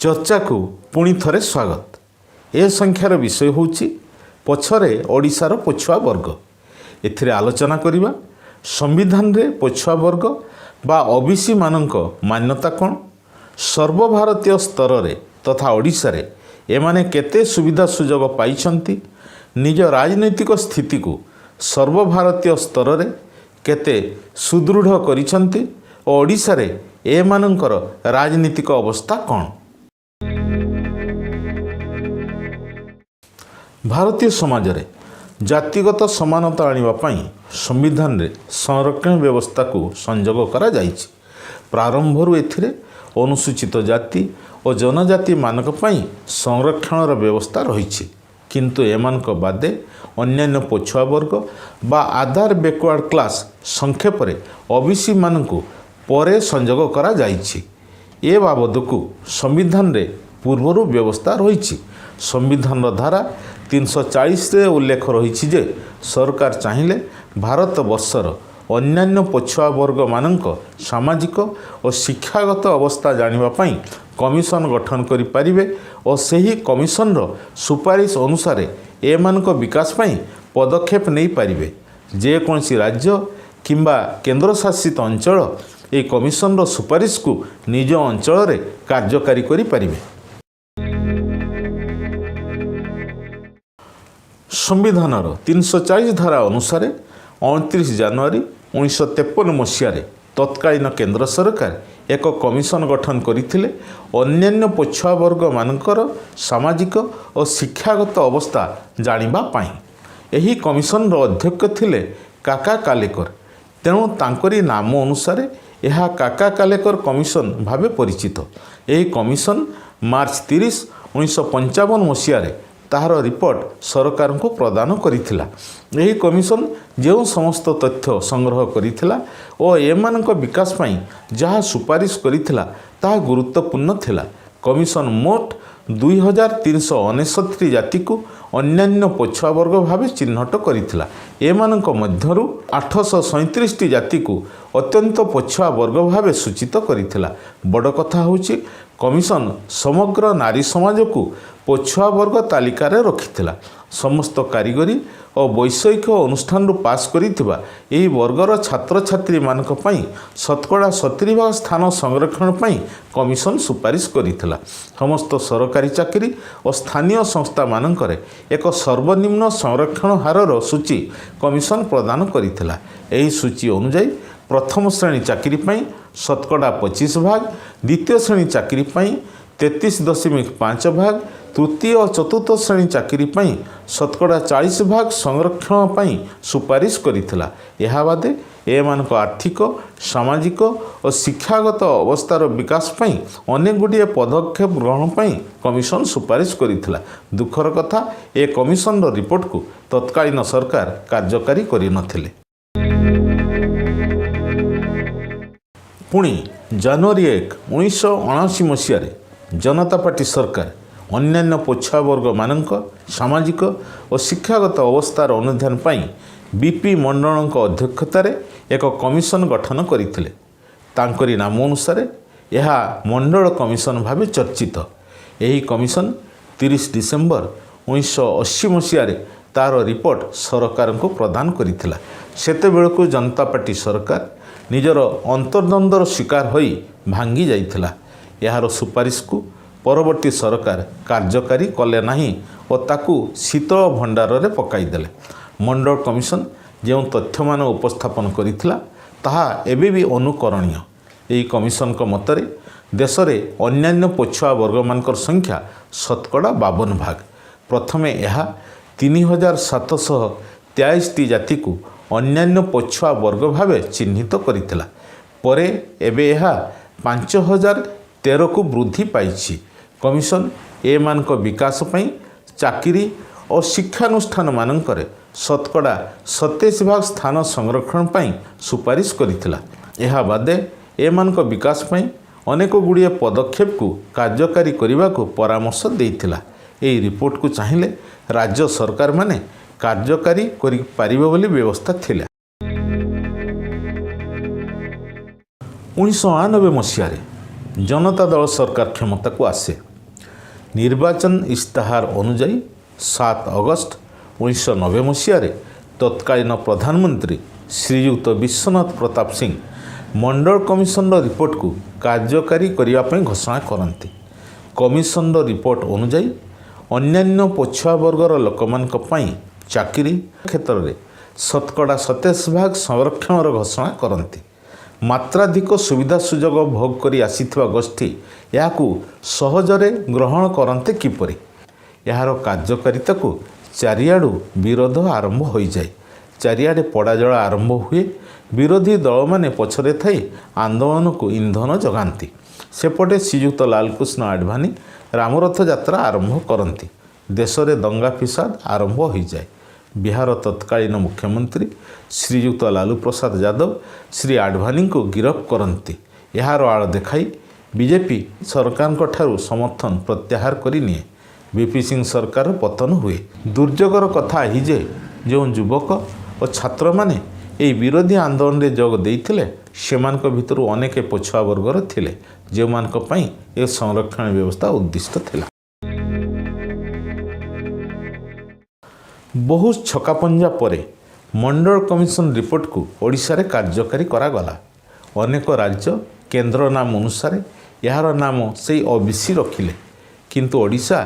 ଚର୍ଚ୍ଚାକୁ ପୁଣି ଥରେ ସ୍ୱାଗତ। ଏ ସଂଖ୍ୟାର ବିଷୟ ହେଉଛି ପଛରେ ଓଡ଼ିଶାର ପଛୁଆ ବର୍ଗ। ଏଥିରେ ଆଲୋଚନା କରିବା ସମ୍ବିଧାନରେ ପଛୁଆ ବର୍ଗ ବା ଓବିସିମାନଙ୍କ ମାନ୍ୟତା କ'ଣ, ସର୍ବଭାରତୀୟ ସ୍ତରରେ ତଥା ଓଡ଼ିଶାରେ ଏମାନେ କେତେ ସୁବିଧା ସୁଯୋଗ ପାଇଛନ୍ତି, ନିଜ ରାଜନୈତିକ ସ୍ଥିତିକୁ ସର୍ବଭାରତୀୟ ସ୍ତରରେ କେତେ ସୁଦୃଢ଼ କରିଛନ୍ତି ଓ ଓଡ଼ିଶାରେ ଏମାନଙ୍କର ରାଜନୀତିକ ଅବସ୍ଥା କ'ଣ। ଭାରତୀୟ ସମାଜରେ ଜାତିଗତ ସମାନତା ଆଣିବା ପାଇଁ ସମ୍ବିଧାନରେ ସଂରକ୍ଷଣ ବ୍ୟବସ୍ଥାକୁ ସଂଯୋଗ କରାଯାଇଛି। ପ୍ରାରମ୍ଭରୁ ଏଥିରେ ଅନୁସୂଚିତ ଜାତି ଓ ଜନଜାତିମାନଙ୍କ ପାଇଁ ସଂରକ୍ଷଣର ବ୍ୟବସ୍ଥା ରହିଛି। କିନ୍ତୁ ଏମାନଙ୍କ ବାଦେ ଅନ୍ୟାନ୍ୟ ପଛୁଆ ବର୍ଗ ବା ଆଦାର ବ୍ୟାକୱାର୍ଡ଼ କ୍ଲାସ୍, ସଂକ୍ଷେପରେ ଓବିସିମାନଙ୍କୁ ପରେ ସଂଯୋଗ କରାଯାଇଛି। ଏ ବାବଦକୁ ସମ୍ବିଧାନରେ ପୂର୍ବରୁ ବ୍ୟବସ୍ଥା ରହିଛି। ସମ୍ବିଧାନର ଧାରା 340ରେ ଉଲ୍ଲେଖ ରହିଛି ଯେ ସରକାର ଚାହିଁଲେ ଭାରତ ବର୍ଷର ଅନ୍ୟାନ୍ୟ ପଛୁଆ ବର୍ଗମାନଙ୍କ ସାମାଜିକ ଓ ଶିକ୍ଷାଗତ ଅବସ୍ଥା ଜାଣିବା ପାଇଁ କମିଶନ ଗଠନ କରିପାରିବେ ଓ ସେହି କମିଶନର ସୁପାରିଶ ଅନୁସାରେ ଏମାନଙ୍କ ବିକାଶ ପାଇଁ ପଦକ୍ଷେପ ନେଇପାରିବେ। ଯେକୌଣସି ରାଜ୍ୟ କିମ୍ବା କେନ୍ଦ୍ରଶାସିତ ଅଞ୍ଚଳ ଏହି କମିଶନର ସୁପାରିଶକୁ ନିଜ ଅଞ୍ଚଳରେ କାର୍ଯ୍ୟକାରୀ କରିପାରିବେ। ସମ୍ବିଧାନର 340 ଧାରା ଅନୁସାରେ 29 ଜାନୁଆରୀ 1953 ମସିହାରେ ତତ୍କାଳୀନ କେନ୍ଦ୍ର ସରକାର ଏକ କମିଶନ ଗଠନ କରିଥିଲେ ଅନ୍ୟାନ୍ୟ ପଛୁଆ ବର୍ଗମାନଙ୍କର ସାମାଜିକ ଓ ଶିକ୍ଷାଗତ ଅବସ୍ଥା ଜାଣିବା ପାଇଁ। ଏହି କମିଶନର ଅଧ୍ୟକ୍ଷ ଥିଲେ କାକା କାଲେକର। ତେଣୁ ତାଙ୍କରି ନାମ ଅନୁସାରେ ଏହା କାକା କାଲେକର କମିଶନ ଭାବେ ପରିଚିତ। ଏହି କମିଶନ ମାର୍ଚ୍ଚ 30, 1955 ମସିହାରେ ତାହାର ରିପୋର୍ଟ ସରକାରଙ୍କୁ ପ୍ରଦାନ କରିଥିଲା। ଏହି କମିଶନ ଯେଉଁ ସମସ୍ତ ତଥ୍ୟ ସଂଗ୍ରହ କରିଥିଲା ଓ ଏମାନଙ୍କ ବିକାଶ ପାଇଁ ଯାହା ସୁପାରିଶ କରିଥିଲା, ତାହା ଗୁରୁତ୍ୱପୂର୍ଣ୍ଣ ଥିଲା। କମିଶନ ମୋଟ 2399ଟି ଜାତିକୁ ଅନ୍ୟାନ୍ୟ ପଛୁଆ ବର୍ଗ ଭାବେ ଚିହ୍ନଟ କରିଥିଲା। ଏମାନଙ୍କ ମଧ୍ୟରୁ 837ଟି ଜାତିକୁ ଅତ୍ୟନ୍ତ ପଛୁଆ ବର୍ଗ ଭାବେ ସୂଚିତ କରିଥିଲା। ବଡ଼ କଥା ହେଉଛି, କମିଶନ ସମଗ୍ର ନାରୀ ସମାଜକୁ ପଛୁଆ ବର୍ଗ ତାଲିକାରେ ରଖିଥିଲା। ସମସ୍ତ କାରିଗରୀ ଓ ବୈଷୟିକ ଅନୁଷ୍ଠାନରୁ ପାସ୍ କରିଥିବା ଏହି ବର୍ଗର ଛାତ୍ରଛାତ୍ରୀମାନଙ୍କ ପାଇଁ ଶତକଡ଼ା 70 ଭାଗ ସ୍ଥାନ ସଂରକ୍ଷଣ ପାଇଁ କମିଶନ ସୁପାରିଶ କରିଥିଲା। ସମସ୍ତ ସରକାରୀ ଚାକିରି ଓ ସ୍ଥାନୀୟ ସଂସ୍ଥାମାନଙ୍କରେ ଏକ ସର୍ବନିମ୍ନ ସଂରକ୍ଷଣ ହାରର ସୂଚୀ କମିଶନ ପ୍ରଦାନ କରିଥିଲା। ଏହି ସୂଚୀ ଅନୁଯାୟୀ ପ୍ରଥମ ଶ୍ରେଣୀ ଚାକିରି ପାଇଁ ଶତକଡ଼ା 25 ଭାଗ, ଦ୍ୱିତୀୟ ଶ୍ରେଣୀ ଚାକିରି ପାଇଁ 33.5 ଭାଗ, ତୃତୀୟ ଓ ଚତୁର୍ଥ ଶ୍ରେଣୀ ଚାକିରି ପାଇଁ ଶତକଡ଼ା 40 ଭାଗ ସଂରକ୍ଷଣ ପାଇଁ ସୁପାରିଶ କରିଥିଲା। ଏହା ବାଦେ ଏମାନଙ୍କ ଆର୍ଥିକ, ସାମାଜିକ ଓ ଶିକ୍ଷାଗତ ଅବସ୍ଥାର ବିକାଶ ପାଇଁ ଅନେକ ଗୁଡ଼ିଏ ପଦକ୍ଷେପ ଗ୍ରହଣ ପାଇଁ କମିଶନ ସୁପାରିଶ କରିଥିଲା। ଦୁଃଖର କଥା, ଏ କମିଶନର ରିପୋର୍ଟକୁ ତତ୍କାଳୀନ ସରକାର କାର୍ଯ୍ୟକାରୀ କରିନଥିଲେ। ପୁଣି ଜାନୁଆରୀ 1, 1979 ମସିହାରେ ଜନତା ପାର୍ଟି ସରକାର ଅନ୍ୟାନ୍ୟ ପଛୁଆ ବର୍ଗମାନଙ୍କ ସାମାଜିକ ଓ ଶିକ୍ଷାଗତ ଅବସ୍ଥାର ଅନୁଧ୍ୟାନ ପାଇଁ ବି.ପି. ମଣ୍ଡଳଙ୍କ ଅଧ୍ୟକ୍ଷତାରେ ଏକ କମିଶନ ଗଠନ କରିଥିଲେ। ତାଙ୍କରି ନାମ ଅନୁସାରେ ଏହା ମଣ୍ଡଳ କମିଶନ ଭାବେ ଚର୍ଚ୍ଚିତ। ଏହି କମିଶନ 30 ଡିସେମ୍ବର 1980 ମସିହାରେ ତା'ର ରିପୋର୍ଟ ସରକାରଙ୍କୁ ପ୍ରଦାନ କରିଥିଲା। ସେତେବେଳକୁ ଜନତା ପାର୍ଟି ସରକାର ନିଜର ଅନ୍ତର୍ଦ୍ୱନ୍ଦ୍ୱର ଶିକାର ହୋଇ ଭାଙ୍ଗି ଯାଇଥିଲା। ଏହାର ସୁପାରିଶକୁ ପରବର୍ତ୍ତୀ ସରକାର କାର୍ଯ୍ୟକାରୀ କଲେ ନାହିଁ ଓ ତାକୁ ଶୀତଳ ଭଣ୍ଡାରରେ ପକାଇଦେଲେ। ମଣ୍ଡଳ କମିଶନ ଯେଉଁ ତଥ୍ୟମାନ ଉପସ୍ଥାପନ କରିଥିଲା, ତାହା ଏବେ ବି ଅନୁକରଣୀୟ। ଏହି କମିଶନଙ୍କ ମତରେ ଦେଶରେ ଅନ୍ୟାନ୍ୟ ପଛୁଆ ବର୍ଗମାନଙ୍କର ସଂଖ୍ୟା ଶତକଡ଼ା 52 ଭାଗ। ପ୍ରଥମେ ଏହା 3723ଟି ଜାତିକୁ ଅନ୍ୟାନ୍ୟ ପଛୁଆ ବର୍ଗ ଭାବେ ଚିହ୍ନିତ କରିଥିଲା। ପରେ ଏବେ ଏହା 5013କୁ ବୃଦ୍ଧି ପାଇଛି। କମିଶନ ଏମାନଙ୍କ ବିକାଶ ପାଇଁ ଚାକିରି ଓ ଶିକ୍ଷାନୁଷ୍ଠାନମାନଙ୍କରେ ଶତକଡ଼ା 27 ଭାଗ ସ୍ଥାନ ସଂରକ୍ଷଣ ପାଇଁ ସୁପାରିଶ କରିଥିଲା। ଏହା ବାଦେ ଏମାନଙ୍କ ବିକାଶ ପାଇଁ ଅନେକ ଗୁଡ଼ିଏ ପଦକ୍ଷେପକୁ କାର୍ଯ୍ୟକାରୀ କରିବାକୁ ପରାମର୍ଶ ଦେଇଥିଲା। ଏହି ରିପୋର୍ଟକୁ ଚାହିଁଲେ ରାଜ୍ୟ ସରକାରମାନେ କାର୍ଯ୍ୟକାରୀ କରିପାରିବେ ବୋଲି ବ୍ୟବସ୍ଥା ଥିଲା। 1989 ମସିହାରେ ଜନତା ଦଳ ସରକାର କ୍ଷମତାକୁ ଆସେ। ନିର୍ବାଚନ ଇସ୍ତାହାର ଅନୁଯାୟୀ 7 ଅଗଷ୍ଟ 1990 ମସିହାରେ ତତ୍କାଳୀନ ପ୍ରଧାନମନ୍ତ୍ରୀ ଶ୍ରୀଯୁକ୍ତ ବିଶ୍ୱନାଥ ପ୍ରତାପ ସିଂ ମଣ୍ଡଳ କମିଶନର ରିପୋର୍ଟକୁ କାର୍ଯ୍ୟକାରୀ କରିବା ପାଇଁ ଘୋଷଣା କରନ୍ତି। କମିଶନର ରିପୋର୍ଟ ଅନୁଯାୟୀ ଅନ୍ୟାନ୍ୟ ପଛୁଆ ବର୍ଗର ଲୋକମାନଙ୍କ ପାଇଁ ଚାକିରି କ୍ଷେତ୍ରରେ ଶତକଡ଼ା 27 ଭାଗ ସଂରକ୍ଷଣର ଘୋଷଣା କରନ୍ତି। ମାତ୍ରାଧିକ ସୁବିଧା ସୁଯୋଗ ଭୋଗ କରି ଆସିଥିବା ଗୋଷ୍ଠୀ ଏହାକୁ ସହଜରେ ଗ୍ରହଣ କରନ୍ତେ କିପରି? ଏହାର କାର୍ଯ୍ୟକାରିତାକୁ ଚାରିଆଡ଼ୁ ବିରୋଧ ଆରମ୍ଭ ହୋଇଯାଏ। ଚାରିଆଡ଼େ ପୋଡ଼ାଜଳା ଆରମ୍ଭ ହୁଏ। ବିରୋଧୀ ଦଳମାନେ ପଛରେ ଥାଇ ଆନ୍ଦୋଳନକୁ ଇନ୍ଧନ ଯୋଗାନ୍ତି। ସେପଟେ ଶ୍ରୀଯୁକ୍ତ ଲାଲକୃଷ୍ଣ ଆଡ଼ଭାନୀ ରାମରଥ ଯାତ୍ରା ଆରମ୍ଭ କରନ୍ତି। ଦେଶରେ ଦଙ୍ଗା ଫିସାଦ ଆରମ୍ଭ ହୋଇଯାଏ। ବିହାର ତତ୍କାଳୀନ ମୁଖ୍ୟମନ୍ତ୍ରୀ ଶ୍ରୀଯୁକ୍ତ ଲାଲୁ ପ୍ରସାଦ ଯାଦବ ଶ୍ରୀ ଆଡ଼ଭାନୀଙ୍କୁ ଗିରଫ କରନ୍ତି। ଏହାର ଆଳ ଦେଖାଇ ବିଜେପି ସରକାରଙ୍କ ଠାରୁ ସମର୍ଥନ ପ୍ରତ୍ୟାହାର କରି ନିଏ। ଭିପି ସିଂ ସରକାର ପତନ ହୁଏ। ଦୁର୍ଯୋଗର କଥା ଏହି ଯେ, ଯେଉଁ ଯୁବକ ଓ ଛାତ୍ରମାନେ ଏହି ବିରୋଧୀ ଆନ୍ଦୋଳନରେ ଯୋଗ ଦେଇଥିଲେ, ସେମାନଙ୍କ ଭିତରୁ ଅନେକ ପଛୁଆ ବର୍ଗର ଥିଲେ, ଯେଉଁମାନଙ୍କ ପାଇଁ ଏ ସଂରକ୍ଷଣ ବ୍ୟବସ୍ଥା ଉଦ୍ଦିଷ୍ଟ ଥିଲା। ବହୁ ଛକାପଞ୍ଝା ପରେ ମଣ୍ଡଳ କମିଶନ ରିପୋର୍ଟକୁ ଓଡ଼ିଶାରେ କାର୍ଯ୍ୟକାରୀ କରାଗଲା। ଅନେକ ରାଜ୍ୟ କେନ୍ଦ୍ର ନାମ ଅନୁସାରେ ଏହାର ନାମ ସେଇ ଓବିସି ରଖିଲେ, କିନ୍ତୁ ଓଡ଼ିଶା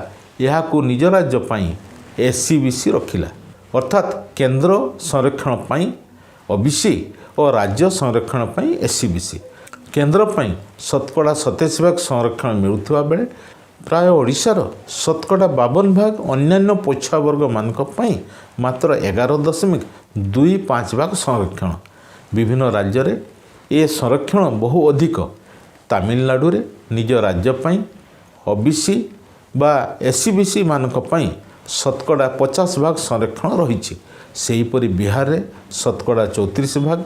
ଏହାକୁ ନିଜ ରାଜ୍ୟ ପାଇଁ ଏସ୍ଇବିସି ରଖିଲା। ଅର୍ଥାତ୍ କେନ୍ଦ୍ର ସଂରକ୍ଷଣ ପାଇଁ ଓବିସି ଓ ରାଜ୍ୟ ସଂରକ୍ଷଣ ପାଇଁ ଏସ୍ଇବିସି। କେନ୍ଦ୍ର ପାଇଁ ଶତକଡ଼ା 27 ଭାଗ ସଂରକ୍ଷଣ ମିଳୁଥିବା ବେଳେ ପ୍ରାୟ ଓଡ଼ିଶାର ଶତକଡ଼ା 52 ଭାଗ ଅନ୍ୟାନ୍ୟ ପଛୁଆ ବର୍ଗମାନଙ୍କ ପାଇଁ ମାତ୍ର 11.25 ଭାଗ ସଂରକ୍ଷଣ। ବିଭିନ୍ନ ରାଜ୍ୟରେ ଏ ସଂରକ୍ଷଣ ବହୁ ଅଧିକ। ତାମିଲନାଡ଼ୁରେ ନିଜ ରାଜ୍ୟ ପାଇଁ ଓବିସି ବା ଏସ୍ଇବିସି ମାନଙ୍କ ପାଇଁ ଶତକଡ଼ା 50 ଭାଗ ସଂରକ୍ଷଣ ରହିଛି। ସେହିପରି ବିହାରରେ ଶତକଡ଼ା 34 ଭାଗ,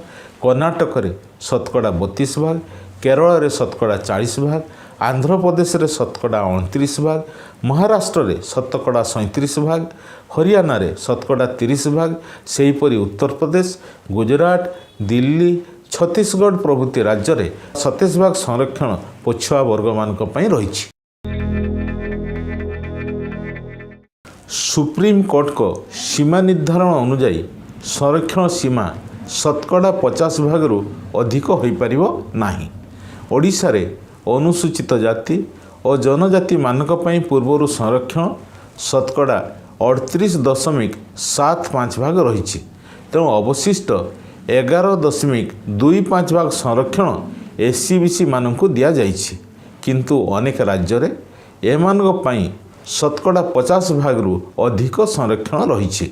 କର୍ଣ୍ଣାଟକରେ ଶତକଡ଼ା 32 ଭାଗ, କେରଳରେ ଶତକଡ଼ା 40 ଭାଗ, ଆନ୍ଧ୍ରପ୍ରଦେଶରେ ଶତକଡ଼ା 29 ଭାଗ, ମହାରାଷ୍ଟ୍ରରେ ଶତକଡ଼ା 37 ଭାଗ, ହରିୟାଣାରେ ଶତକଡ଼ା 30 ଭାଗ। ସେହିପରି ଉତ୍ତରପ୍ରଦେଶ, ଗୁଜରାଟ, ଦିଲ୍ଲୀ, ଛତିଶଗଡ଼ ପ୍ରଭୃତି ରାଜ୍ୟରେ 27 ଭାଗ ସଂରକ୍ଷଣ ପଛୁଆ ବର୍ଗମାନଙ୍କ ପାଇଁ ରହିଛି। ସୁପ୍ରିମକୋର୍ଟଙ୍କ ସୀମା ନିର୍ଦ୍ଧାରଣ ଅନୁଯାୟୀ ସଂରକ୍ଷଣ ସୀମା ଶତକଡ଼ା 50 ଭାଗରୁ ଅଧିକ ହୋଇପାରିବ ନାହିଁ। ଓଡ଼ିଶାରେ ଅନୁସୂଚିତ ଜାତି ଓ ଜନଜାତିମାନଙ୍କ ପାଇଁ ପୂର୍ବରୁ ସଂରକ୍ଷଣ ଶତକଡ଼ା 38.75 ଭାଗ ରହିଛି। ତେଣୁ ଅବଶିଷ୍ଟ 11.25 ଭାଗ ସଂରକ୍ଷଣ ଏସ୍ଇବିସି ମାନଙ୍କୁ ଦିଆଯାଇଛି। କିନ୍ତୁ ଅନେକ ରାଜ୍ୟରେ ଏମାନଙ୍କ ପାଇଁ ଶତକଡ଼ା 50 ଭାଗରୁ ଅଧିକ ସଂରକ୍ଷଣ ରହିଛି।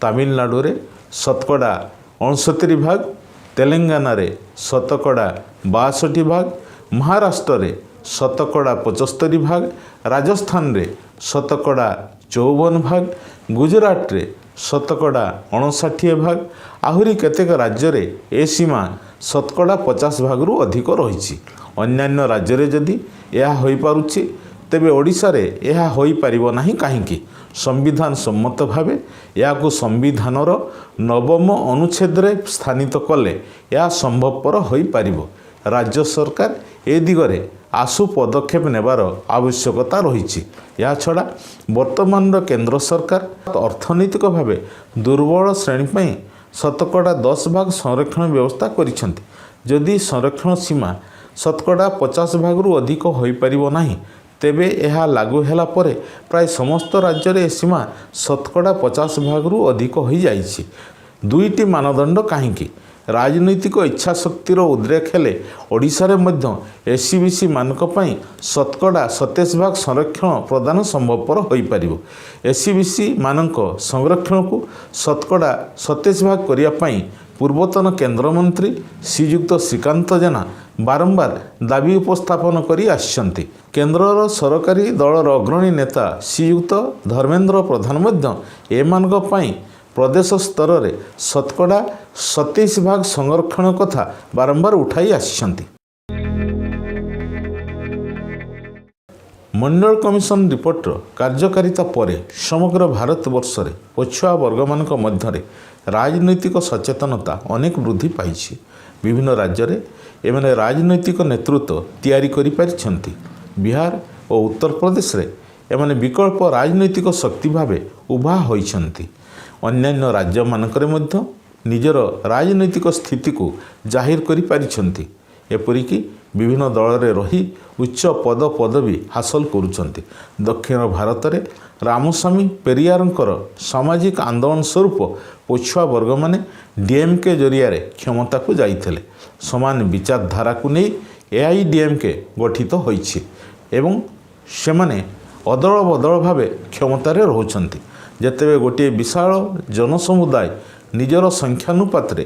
ତାମିଲନାଡ଼ୁରେ ଶତକଡ଼ା 69 ଭାଗ, ତେଲେଙ୍ଗାନାରେ ଶତକଡ଼ା 62 ଭାଗ, ମହାରାଷ୍ଟ୍ରରେ ଶତକଡ଼ା 75 ଭାଗ, ରାଜସ୍ଥାନରେ ଶତକଡ଼ା 54 ଭାଗ, ଗୁଜରାଟରେ ଶତକଡ଼ା 59 ଭାଗ। ଆହୁରି କେତେକ ରାଜ୍ୟରେ ଏ ସୀମା ଶତକଡ଼ା 50 ଭାଗରୁ ଅଧିକ ରହିଛି। ଅନ୍ୟାନ୍ୟ ରାଜ୍ୟରେ ଯଦି ଏହା ହୋଇପାରୁଛି, ତେବେ ଓଡ଼ିଶାରେ ଏହା ହୋଇପାରିବ ନାହିଁ କାହିଁକି? ସମ୍ବିଧାନ ସମ୍ମତ ଭାବେ ଏହାକୁ ସମ୍ବିଧାନର ନବମ ଅନୁଚ୍ଛେଦରେ ସ୍ଥାନିତ କଲେ ଏହା ସମ୍ଭବପର ହୋଇପାରିବ। ରାଜ୍ୟ ସରକାର ଏ ଦିଗରେ ଆଶୁ ପଦକ୍ଷେପ ନେବାର ଆବଶ୍ୟକତା ରହିଛି। ଏହାଛଡ଼ା ବର୍ତ୍ତମାନର କେନ୍ଦ୍ର ସରକାର ଅର୍ଥନୈତିକ ଭାବେ ଦୁର୍ବଳ ଶ୍ରେଣୀ ପାଇଁ ଶତକଡ଼ା 10 ଭାଗ ସଂରକ୍ଷଣ ବ୍ୟବସ୍ଥା କରିଛନ୍ତି। ଯଦି ସଂରକ୍ଷଣ ସୀମା ଶତକଡ଼ା 50 ଭାଗରୁ ଅଧିକ ହୋଇପାରିବ ନାହିଁ, ତେବେ ଏହା ଲାଗୁ ହେଲା ପରେ ପ୍ରାୟ ସମସ୍ତ ରାଜ୍ୟରେ ଏ ସୀମା ଶତକଡ଼ା 50 ଭାଗରୁ ଅଧିକ ହୋଇଯାଇଛି। ଦୁଇଟି ମାନଦଣ୍ଡ କାହିଁକି? ରାଜନୈତିକ ଇଚ୍ଛାଶକ୍ତିର ଉଦ୍ରେକ ହେଲେ ଓଡ଼ିଶାରେ ମଧ୍ୟ ଏସ୍ଇବିସି ମାନଙ୍କ ପାଇଁ ଶତକଡ଼ା 27 ଭାଗ ସଂରକ୍ଷଣ ପ୍ରଦାନ ସମ୍ଭବପର ହୋଇପାରିବ। ଏସ୍ଇବିସି ମାନଙ୍କ ସଂରକ୍ଷଣକୁ ଶତକଡ଼ା 27 ଭାଗ କରିବା ପାଇଁ ପୂର୍ବତନ କେନ୍ଦ୍ରମନ୍ତ୍ରୀ ଶ୍ରୀଯୁକ୍ତ ଶ୍ରୀକାନ୍ତ ଜେନା ବାରମ୍ବାର ଦାବି ଉପସ୍ଥାପନ କରି ଆସିଛନ୍ତି। କେନ୍ଦ୍ରର ସରକାରୀ ଦଳର ଅଗ୍ରଣୀ ନେତା ଶ୍ରୀଯୁକ୍ତ ଧର୍ମେନ୍ଦ୍ର ପ୍ରଧାନ ମଧ୍ୟ ଏମାନଙ୍କ ପାଇଁ ପ୍ରଦେଶ ସ୍ତରରେ ଶତକଡ଼ା 27 ଭାଗ ସଂରକ୍ଷଣ କଥା ବାରମ୍ବାର ଉଠାଇ ଆସିଛନ୍ତି। ମଣ୍ଡଳ କମିଶନ ରିପୋର୍ଟର କାର୍ଯ୍ୟକାରିତା ପରେ ସମଗ୍ର ଭାରତବର୍ଷରେ ପଛୁଆ ବର୍ଗମାନଙ୍କ ମଧ୍ୟରେ ରାଜନୈତିକ ସଚେତନତା ଅନେକ ବୃଦ୍ଧି ପାଇଛି। ବିଭିନ୍ନ ରାଜ୍ୟରେ ଏମାନେ ରାଜନୈତିକ ନେତୃତ୍ୱ ତିଆରି କରିପାରିଛନ୍ତି। ବିହାର ଓ ଉତ୍ତରପ୍ରଦେଶରେ ଏମାନେ ବିକଳ୍ପ ରାଜନୈତିକ ଶକ୍ତି ଭାବେ ଉଭା ହୋଇଛନ୍ତି। ଅନ୍ୟାନ୍ୟ ରାଜ୍ୟମାନଙ୍କରେ ମଧ୍ୟ ନିଜର ରାଜନୈତିକ ସ୍ଥିତିକୁ ଜାହିର କରିପାରିଛନ୍ତି। ଏପରିକି ବିଭିନ୍ନ ଦଳରେ ରହି ଉଚ୍ଚ ପଦ ପଦବୀ ହାସଲ କରୁଛନ୍ତି। ଦକ୍ଷିଣ ଭାରତରେ ରାମସ୍ୱାମୀ ପେରିୟାରଙ୍କର ସାମାଜିକ ଆନ୍ଦୋଳନ ସ୍ୱରୂପ ପଛୁଆ ବର୍ଗମାନେ ଡିଏମ୍କେ ଜରିଆରେ କ୍ଷମତାକୁ ଯାଇଥିଲେ। ସମାନ ବିଚାରଧାରାକୁ ନେଇ ଏଆଇଡିଏମ୍କେ ଗଠିତ ହୋଇଛି ଏବଂ ସେମାନେ ଅଦଳ ବଦଳ ଭାବେ କ୍ଷମତାରେ ରହୁଛନ୍ତି। ଯେତେବେଳେ ଗୋଟିଏ ବିଶାଳ ଜନସମୁଦାୟ ନିଜର ସଂଖ୍ୟାନୁପାତରେ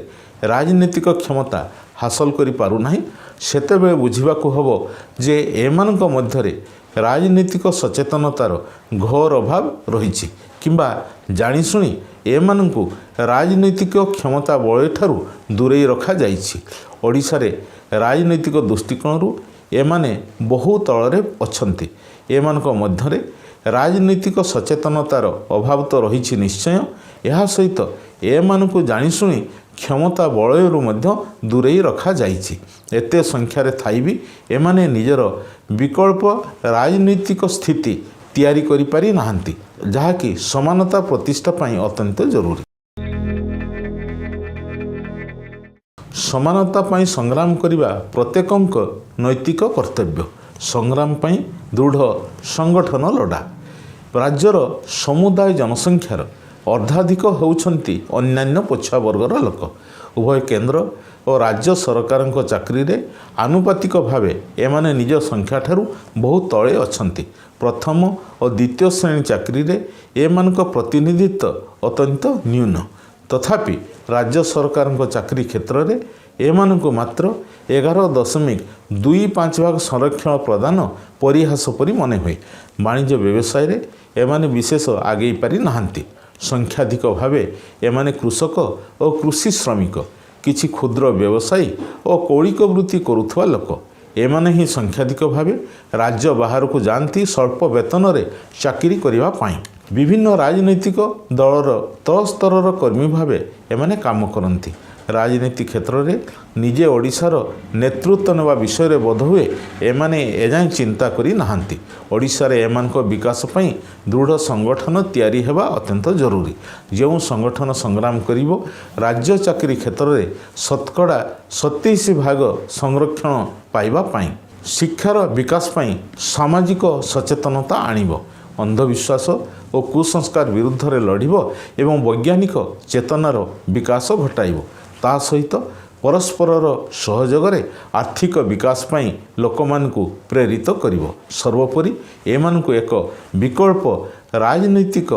ରାଜନୈତିକ କ୍ଷମତା ହାସଲ କରିପାରୁନାହିଁ, ସେତେବେଳେ ବୁଝିବାକୁ ହେବ ଯେ ଏମାନଙ୍କ ମଧ୍ୟରେ ରାଜନୈତିକ ସଚେତନତାର ଘୋର ଅଭାବ ରହିଛି କିମ୍ବା ଜାଣିଶୁଣି ଏମାନଙ୍କୁ ରାଜନୈତିକ କ୍ଷମତା ବଳୟଠାରୁ ଦୂରେଇ ରଖାଯାଇଛି। ଓଡ଼ିଶାରେ ରାଜନୈତିକ ଦୃଷ୍ଟିକୋଣରୁ ଏମାନେ ବହୁ ତଳରେ ଅଛନ୍ତି। ଏମାନଙ୍କ ମଧ୍ୟରେ ରାଜନୈତିକ ସଚେତନତାର ଅଭାବ ତ ରହିଛି ନିଶ୍ଚୟ, ଏହା ସହିତ ଏମାନଙ୍କୁ ଜାଣିଶୁଣି କ୍ଷମତା ବଳୟରୁ ମଧ୍ୟ ଦୂରେଇ ରଖାଯାଇଛି। ଏତେ ସଂଖ୍ୟାରେ ଥାଇ ବି ଏମାନେ ନିଜର ବିକଳ୍ପ ରାଜନୈତିକ ସ୍ଥିତି ତିଆରି କରିପାରି ନାହାନ୍ତି, ଯାହାକି ସମାନତା ପ୍ରତିଷ୍ଠା ପାଇଁ ଅତ୍ୟନ୍ତ ଜରୁରୀ। ସମାନତା ପାଇଁ ସଂଗ୍ରାମ କରିବା ପ୍ରତ୍ୟେକଙ୍କ ନୈତିକ କର୍ତ୍ତବ୍ୟ। ସଂଗ୍ରାମ ପାଇଁ ଦୃଢ଼ ସଂଗଠନ ଲୋଡ଼ା। ରାଜ୍ୟର ସମୁଦାୟ ଜନସଂଖ୍ୟାର ଅର୍ଦ୍ଧାଧିକ ହେଉଛନ୍ତି ଅନ୍ୟାନ୍ୟ ପଛୁଆ ବର୍ଗର ଲୋକ। ଉଭୟ କେନ୍ଦ୍ର ଓ ରାଜ୍ୟ ସରକାରଙ୍କ ଚାକିରିରେ ଆନୁପାତିକ ଭାବେ ଏମାନେ ନିଜ ସଂଖ୍ୟାଠାରୁ ବହୁ ତଳେ ଅଛନ୍ତି। ପ୍ରଥମ ଓ ଦ୍ୱିତୀୟ ଶ୍ରେଣୀ ଚାକିରିରେ ଏମାନଙ୍କ ପ୍ରତିନିଧିତ୍ୱ ଅତ୍ୟନ୍ତ ନ୍ୟୁନ। ତଥାପି ରାଜ୍ୟ ସରକାରଙ୍କ ଚାକିରି କ୍ଷେତ୍ରରେ ଏମାନଙ୍କୁ ମାତ୍ର 11.25 ଭାଗ ସଂରକ୍ଷଣ ପ୍ରଦାନ ପରିହାସ ପରି ମନେହୁଏ। ବାଣିଜ୍ୟ ବ୍ୟବସାୟରେ ଏମାନେ ବିଶେଷ ଆଗେଇ ପାରି ନାହାନ୍ତି। ସଂଖ୍ୟାଧିକ ଭାବେ ଏମାନେ କୃଷକ ଓ କୃଷି ଶ୍ରମିକ, କିଛି କ୍ଷୁଦ୍ର ବ୍ୟବସାୟୀ ଓ କୌଳିକ ବୃତ୍ତି କରୁଥିବା ଲୋକ। ଏମାନେ ହିଁ ସଂଖ୍ୟାଧିକ ଭାବେ ରାଜ୍ୟ ବାହାରକୁ ଯାଆନ୍ତି ସ୍ୱଳ୍ପ ବେତନରେ ଚାକିରି କରିବା ପାଇଁ। ବିଭିନ୍ନ ରାଜନୈତିକ ଦଳର ତଳ ସ୍ତରର କର୍ମୀ ଭାବେ ଏମାନେ କାମ କରନ୍ତି। ରାଜନୀତି କ୍ଷେତ୍ରରେ ନିଜେ ଓଡ଼ିଶାର ନେତୃତ୍ୱ ନେବା ବିଷୟରେ ବୋଧହୁଏ ଏମାନେ ଏଯାଏଁ ଚିନ୍ତା କରି ନାହାନ୍ତି। ଓଡ଼ିଶାରେ ଏମାନଙ୍କ ବିକାଶ ପାଇଁ ଦୃଢ଼ ସଂଗଠନ ତିଆରି ହେବା ଅତ୍ୟନ୍ତ ଜରୁରୀ, ଯେଉଁ ସଂଗଠନ ସଂଗ୍ରାମ କରିବ ରାଜ୍ୟ ଚାକିରି କ୍ଷେତ୍ରରେ ଶତକଡ଼ା 27 ଭାଗ ସଂରକ୍ଷଣ ପାଇବା ପାଇଁ, ଶିକ୍ଷାର ବିକାଶ ପାଇଁ ସାମାଜିକ ସଚେତନତା ଆଣିବ, ଅନ୍ଧବିଶ୍ୱାସ ଓ କୁସଂସ୍କାର ବିରୁଦ୍ଧରେ ଲଢ଼ିବ ଏବଂ ବୈଜ୍ଞାନିକ ଚେତନାର ବିକାଶ ଘଟାଇବ। ତା ସହିତ ପରସ୍ପରର ସହଯୋଗରେ ଆର୍ଥିକ ବିକାଶ ପାଇଁ ଲୋକମାନଙ୍କୁ ପ୍ରେରିତ କରିବ। ସର୍ବୋପରି ଏମାନଙ୍କୁ ଏକ ବିକଳ୍ପ ରାଜନୈତିକ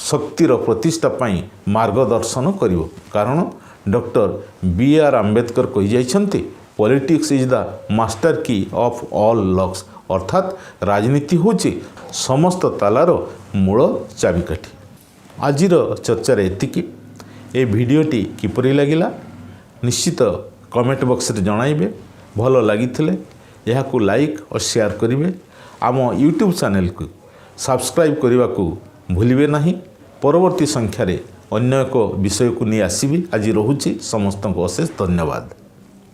ଶକ୍ତିର ପ୍ରତିଷ୍ଠା ପାଇଁ ମାର୍ଗଦର୍ଶନ କରିବ। କାରଣ ଡକ୍ଟର ବି ଆର୍ ଆମ୍ବେଦକର କହିଯାଇଛନ୍ତି, "Politics is the master key of all locks", ଅର୍ଥାତ୍ ରାଜନୀତି ହେଉଛି ସମସ୍ତ ତାଲାର ମୂଳ ଚାବିକାଠି। ଆଜିର ଚର୍ଚ୍ଚାରେ ଏତିକି। ଏ ଭିଡ଼ିଓଟି କିପରି ଲାଗିଲା, ନିଶ୍ଚିତ କମେଣ୍ଟ ବକ୍ସରେ ଜଣାଇବେ। ଭଲ ଲାଗିଥିଲେ ଏହାକୁ ଲାଇକ୍ ଓ ସେୟାର କରିବେ। ଆମ ୟୁଟ୍ୟୁବ୍ ଚ୍ୟାନେଲକୁ ସବସ୍କ୍ରାଇବ୍ କରିବାକୁ ଭୁଲିବେ ନାହିଁ। ପରବର୍ତ୍ତୀ ସଂଖ୍ୟାରେ ଅନ୍ୟ ଏକ ବିଷୟକୁ ନେଇ ଆସିବି। ଆଜି ରହୁଛି। ସମସ୍ତଙ୍କୁ ଅଶେଷ ଧନ୍ୟବାଦ।